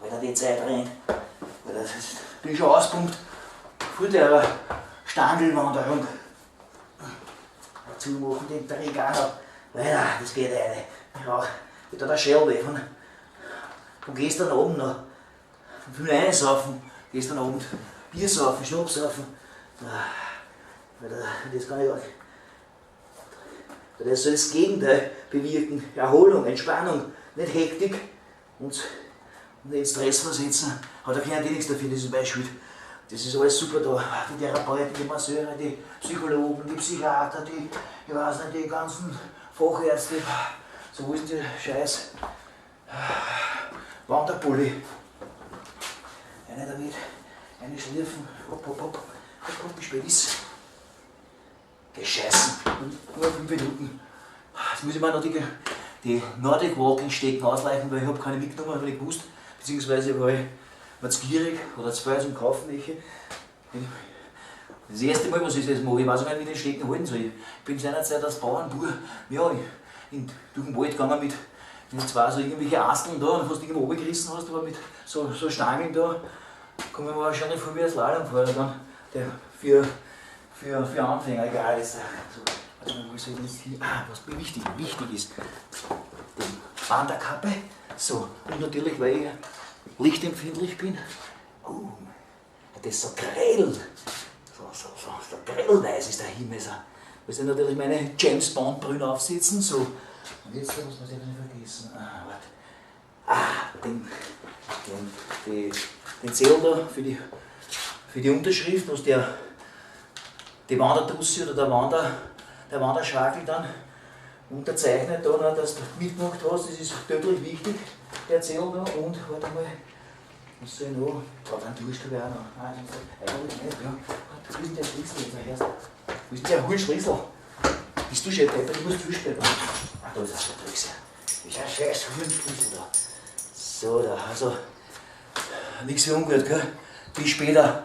Alter, die Zeit rennt. Alter, das ist, bin schon auspumpt. Vor der Standelwanderung. Zumachen den Dreck auch noch. Alter, das geht rein. Ich rauch wieder der Schell von gestern Abend noch. Von viel einsaufen. Gestern Abend Bier saufen, Schnaps saufen. Alter, das kann ich auch. Das soll das Gegenteil bewirken. Erholung, Entspannung, nicht Hektik und in Stress versetzen. Hat er keiner nichts dafür, das ist meine Schuld. Das ist alles super da. Die Therapeuten, die Masseure, die Psychologen, die Psychiater, die, ich weiß nicht, die ganzen Fachärzte. So, wo ist denn der Scheiß? Wanderpulli. Eine damit, eine schlürfen. Hopp, hopp, hopp. Hopp, hopp, wie spät ist? Gescheißen. Nur 5 Minuten. Jetzt muss ich mir noch die Nordic Walking Stecken ausleihen, weil ich habe keine mitgenommen, habe ich nicht gewusst. Beziehungsweise war ich war zu gierig oder zu viel zum Kaufen welche. Das erste Mal, was ich das mache, ich weiß auch nicht, wie ich den Stecken halten soll. Ich bin seinerzeit als Bauernbub, ja, durch den Wald gegangen mit zwei so irgendwelche Asteln da und fast irgendwo runtergerissen hast, aber mit so Stangen da, komme ich mir wahrscheinlich vor wie ein Slalomfahrer dann, der für Anfänger, egal ist. So, warte mal, wo soll ich denn jetzt hier? Ah, was mir wichtig ist, die Wanderkappe. So, und natürlich, weil ich lichtempfindlich bin, oh, das ist so grell, so grellweiß ist der Himmel. So. Muss ich natürlich meine James Bond Brille aufsetzen, so. Und jetzt muss man sich nicht vergessen. Ah, warte. Ah, den Zettel da für die Unterschrift, was die Wandertussi oder der Wanderschwakel dann unterzeichnet, da, dass du mitgemacht hast, das ist tödlich wichtig, der Zettel da. Und, warte mal, was soll ich noch? Da, den Durst habe ich auch noch. Nein, eigentlich nicht, ja. Warte, wo ist denn der Schlüssel jetzt? Wo ist denn der Hurenschlüssel? Bist du schon deppert? Ich muss zusperren. Ah, da ist er, da ist er. Das ist ein scheiß Hurenschlüssel da. So, da, also, nichts für ungut, gell? Bis später.